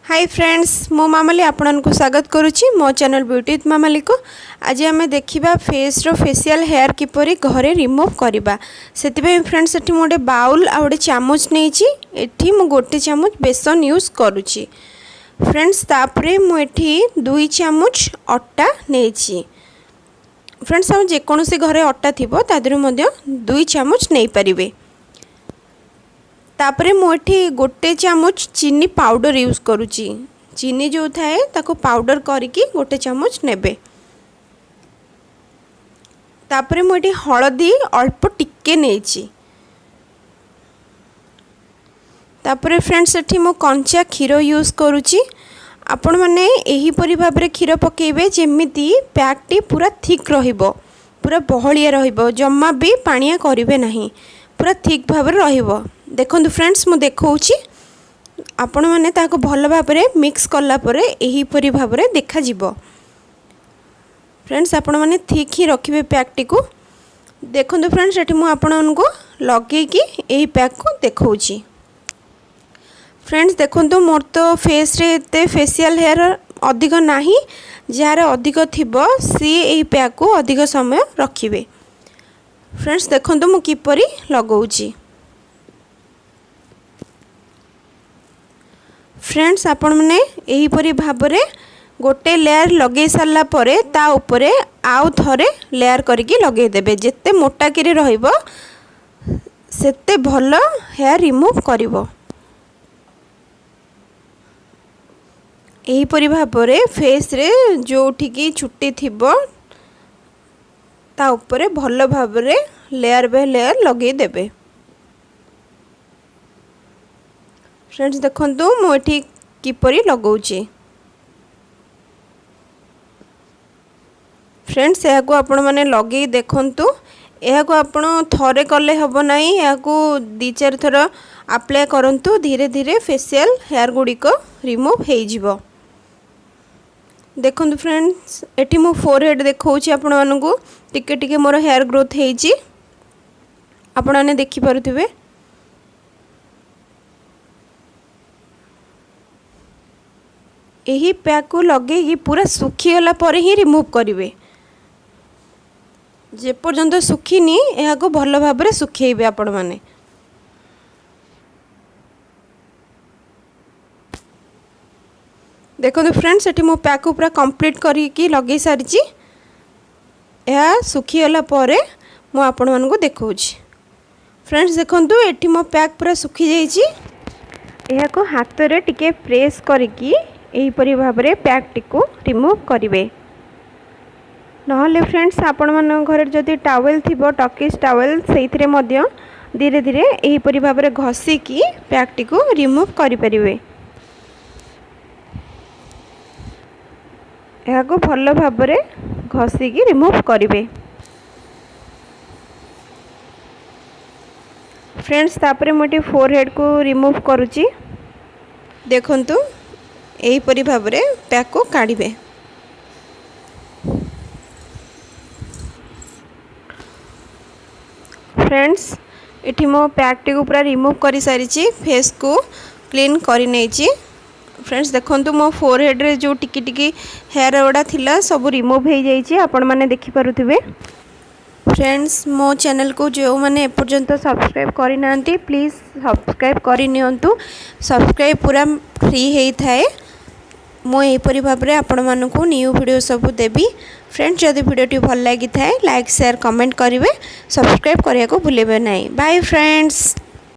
High friends, ମୁଁ ମାମାଲି ଆପଣଙ୍କୁ ସ୍ୱାଗତ କରୁଛି ମୋ ଚ୍ୟାନେଲ୍ ବ୍ୟୁଟି ୱିଥ୍ ମାମାଲିକୁ। ଆଜି ଆମେ ଦେଖିବା ଫେସ୍ର ଫେସିଆଲ୍ ହେୟାର୍ କିପରି ଘରେ ରିମୁଭ୍ କରିବା। ସେଥିପାଇଁ ଫ୍ରେଣ୍ଡସ୍, ଏଠି ମୁଁ ଗୋଟେ ବାଉଲ୍ ଆଉ ଗୋଟେ ଚାମଚ ନେଇଛି। ଏଠି ମୁଁ ଗୋଟେ ଚାମଚ ବେସନ ୟୁଜ୍ କରୁଛି ଫ୍ରେଣ୍ଡସ୍। ତାପରେ ମୁଁ ଏଠି 2 ଚାମଚ ଅଟା ନେଇଛି ଫ୍ରେଣ୍ଡସ୍। ଆଉ ଯେକୌଣସି ଘରେ ଅଟା ଥିବ, ତା ଦେହରୁ ମଧ୍ୟ 2 ଚାମଚ ନେଇପାରିବେ। ତାପରେ ମୁଁ ଏଠି ଗୋଟେ ଚାମଚ ଚିନି ପାଉଡ଼ର ୟୁଜ୍ କରୁଛି। ଚିନି ଯେଉଁ ଥାଏ, ତାକୁ ପାଉଡ଼ର କରିକି ଗୋଟେ ଚାମଚ ନେବେ। ତାପରେ ମୁଁ ଏଠି ହଳଦୀ ଅଳ୍ପ ଟିକେ ନେଇଛି। ତାପରେ ଫ୍ରେଣ୍ଡସ୍, ଏଠି ମୁଁ କଞ୍ଚା କ୍ଷୀର ୟୁଜ୍ କରୁଛି। ଆପଣମାନେ ଏହିପରି ଭାବରେ କ୍ଷୀର ପକାଇବେ ଯେମିତି ପ୍ୟାକ୍ଟି ପୁରା ଥିକ୍ ରହିବ, ପୁରା ବହଳିଆ ରହିବ। ଜମା ବି ପାଣିଆ କରିବେ ନାହିଁ, ପୁରା ଥିକ୍ ଭାବରେ ରହିବ। ଦେଖନ୍ତୁ ଫ୍ରେଣ୍ଡସ୍, ମୁଁ ଦେଖାଉଛି। ଆପଣମାନେ ତାହାକୁ ଭଲ ଭାବରେ ମିକ୍ସ କଲା ପରେ ଏହିପରି ଭାବରେ ଦେଖାଯିବ। ଫ୍ରେଣ୍ଡସ୍, ଆପଣମାନେ ଥିକ୍ ହିଁ ରଖିବେ ପ୍ୟାକ୍ଟିକୁ। ଦେଖନ୍ତୁ ଫ୍ରେଣ୍ଡସ୍, ଏଠି ମୁଁ ଆପଣମାନଙ୍କୁ ଲଗେଇକି ଏହି ପ୍ୟାକ୍କୁ ଦେଖାଉଛି। ଫ୍ରେଣ୍ଡସ୍, ଦେଖନ୍ତୁ, ମୋର ତ ଫେସ୍ରେ ଏତେ ଫେସିଆଲ୍ ହେୟାର୍ ଅଧିକ ନାହିଁ। ଯାହାର ଅଧିକ ଥିବ, ସିଏ ଏହି ପ୍ୟାକ୍କୁ ଅଧିକ ସମୟ ରଖିବେ। ଫ୍ରେଣ୍ଡସ୍, ଦେଖନ୍ତୁ ମୁଁ କିପରି ଲଗାଉଛି। ଫ୍ରେଣ୍ଡସ୍, ଆପଣମାନେ ଏହିପରି ଭାବରେ ଗୋଟେ ଲେୟାର୍ ଲଗାଇ ସାରିଲା ପରେ ତା ଉପରେ ଆଉ ଥରେ ଲେୟାର୍ କରିକି ଲଗାଇଦେବେ। ଯେତେ ମୋଟାକିରି ରହିବ, ସେତେ ଭଲ ହେୟାର୍ ରିମୁଭ୍ କରିବ। ଏହିପରି ଭାବରେ ଫେସ୍ରେ ଯେଉଁଠିକି ଚୁଟି ଥିବ, ତା ଉପରେ ଭଲ ଭାବରେ ଲେୟାର୍ ବାଇ ଲେୟାର୍ ଲଗାଇଦେବେ। ଫ୍ରେଣ୍ଡସ୍, ଦେଖନ୍ତୁ ମୁଁ ଏଠି କିପରି ଲଗାଉଛି। ଫ୍ରେଣ୍ଡସ୍, ଏହାକୁ ଆପଣମାନେ ଲଗେଇ ଦେଖନ୍ତୁ। ଏହାକୁ ଆପଣ ଥରେ କଲେ ହେବ ନାହିଁ, ଏହାକୁ 2 4 ଥର ଆପ୍ଲାଏ କରନ୍ତୁ। ଧୀରେ ଧୀରେ ଫେସିଆଲ୍ ହେୟାର୍ ଗୁଡ଼ିକ ରିମୁଭ୍ ହେଇଯିବ। ଦେଖନ୍ତୁ ଫ୍ରେଣ୍ଡସ୍, ଏଠି ମୁଁ ଫୋର୍ ହେଡ଼୍ ଦେଖାଉଛି ଆପଣମାନଙ୍କୁ। ଟିକେ ଟିକେ ମୋର ହେୟାର୍ ଗ୍ରୋଥ୍ ହେଇଛି, ଆପଣମାନେ ଦେଖିପାରୁଥିବେ। ଏହି ପ୍ୟାକ୍କୁ ଲଗେଇକି ପୁରା ଶୁଖିଗଲା ପରେ ହିଁ ରିମୁଭ୍ କରିବେ। ଯେପର୍ଯ୍ୟନ୍ତ ଶୁଖିନି, ଏହାକୁ ଭଲ ଭାବରେ ଶୁଖେଇବେ ଆପଣମାନେ। ଦେଖନ୍ତୁ ଫ୍ରେଣ୍ଡସ୍, ଏଠି ମୁଁ ପ୍ୟାକ୍କୁ ପୁରା କମ୍ପ୍ଲିଟ୍ କରିକି ଲଗେଇ ସାରିଛି। ଏହା ଶୁଖିଗଲା ପରେ ମୁଁ ଆପଣମାନଙ୍କୁ ଦେଖାଉଛି। ଫ୍ରେଣ୍ଡସ୍, ଦେଖନ୍ତୁ, ଏଠି ମୋ ପ୍ୟାକ୍ ପୁରା ଶୁଖିଯାଇଛି। ଏହାକୁ ହାତରେ ଟିକେ ପ୍ରେସ୍ କରିକି ଏହିପରି ଭାବରେ ପ୍ୟାକ୍ଟିକୁ ରିମୁଭ୍ କରିବେ। ନହେଲେ ଫ୍ରେଣ୍ଡସ୍, ଆପଣମାନଙ୍କ ଘରେ ଯଦି ଟାୱେଲ୍ ଥିବ, ଟର୍କିସ୍ ଟାୱେଲ୍, ସେଇଥିରେ ମଧ୍ୟ ଧୀରେ ଧୀରେ ଏହିପରି ଭାବରେ ଘଷିକି ପ୍ୟାକ୍ଟିକୁ ରିମୁଭ୍ କରିପାରିବେ। ଏହାକୁ ଭଲ ଭାବରେ ଘଷିକି ରିମୁଭ୍ କରିବେ। ଫ୍ରେଣ୍ଡସ୍, ତାପରେ ମୁଁ ଏଠି ଫୋର୍ ହେଡ଼୍କୁ ରିମୁଭ୍ କରୁଛି। ଦେଖନ୍ତୁ, ଏହିପରି ଭାବରେ ପ୍ୟାକ୍କୁ କାଢ଼ିବେ। ଫ୍ରେଣ୍ଡସ୍, ଏଠି ମୋ ପ୍ୟାକ୍ଟିକୁ ପୁରା ରିମୁଭ୍ କରିସାରିଛି, ଫେସ୍କୁ କ୍ଲିନ୍ କରିନେଇଛି। ଫ୍ରେଣ୍ଡସ୍, ଦେଖନ୍ତୁ, ମୋ ଫୋର୍ ହେଡ଼୍ରେ ଯେଉଁ ଟିକି ଟିକି ହେୟାର୍ ଗୁଡ଼ା ଥିଲା, ସବୁ ରିମୁଭ୍ ହେଇଯାଇଛି, ଆପଣମାନେ ଦେଖିପାରୁଥିବେ। ଫ୍ରେଣ୍ଡସ୍, ମୋ ଚ୍ୟାନେଲକୁ ଯେଉଁମାନେ ଏପର୍ଯ୍ୟନ୍ତ ସବସ୍କ୍ରାଇବ୍ କରିନାହାନ୍ତି, ପ୍ଲିଜ୍ ସବସ୍କ୍ରାଇବ୍ କରିନିଅନ୍ତୁ। ସବସ୍କ୍ରାଇବ୍ ପୁରା ଫ୍ରି ହେଇଥାଏ। ମୁଁ ଏହିପରି ଭାବରେ ଆପଣମାନଙ୍କୁ ନ୍ୟୁ ଭିଡ଼ିଓ ସବୁ ଦେବି। ଫ୍ରେଣ୍ଡସ୍, ଯଦି ଭିଡ଼ିଓଟି ଭଲ ଲାଗିଥାଏ, ଲାଇକ୍, ସେୟାର, କମେଣ୍ଟ କରିବେ। ସବସ୍କ୍ରାଇବ୍ କରିବାକୁ ଭୁଲିବେ ନାହିଁ। Bye friends.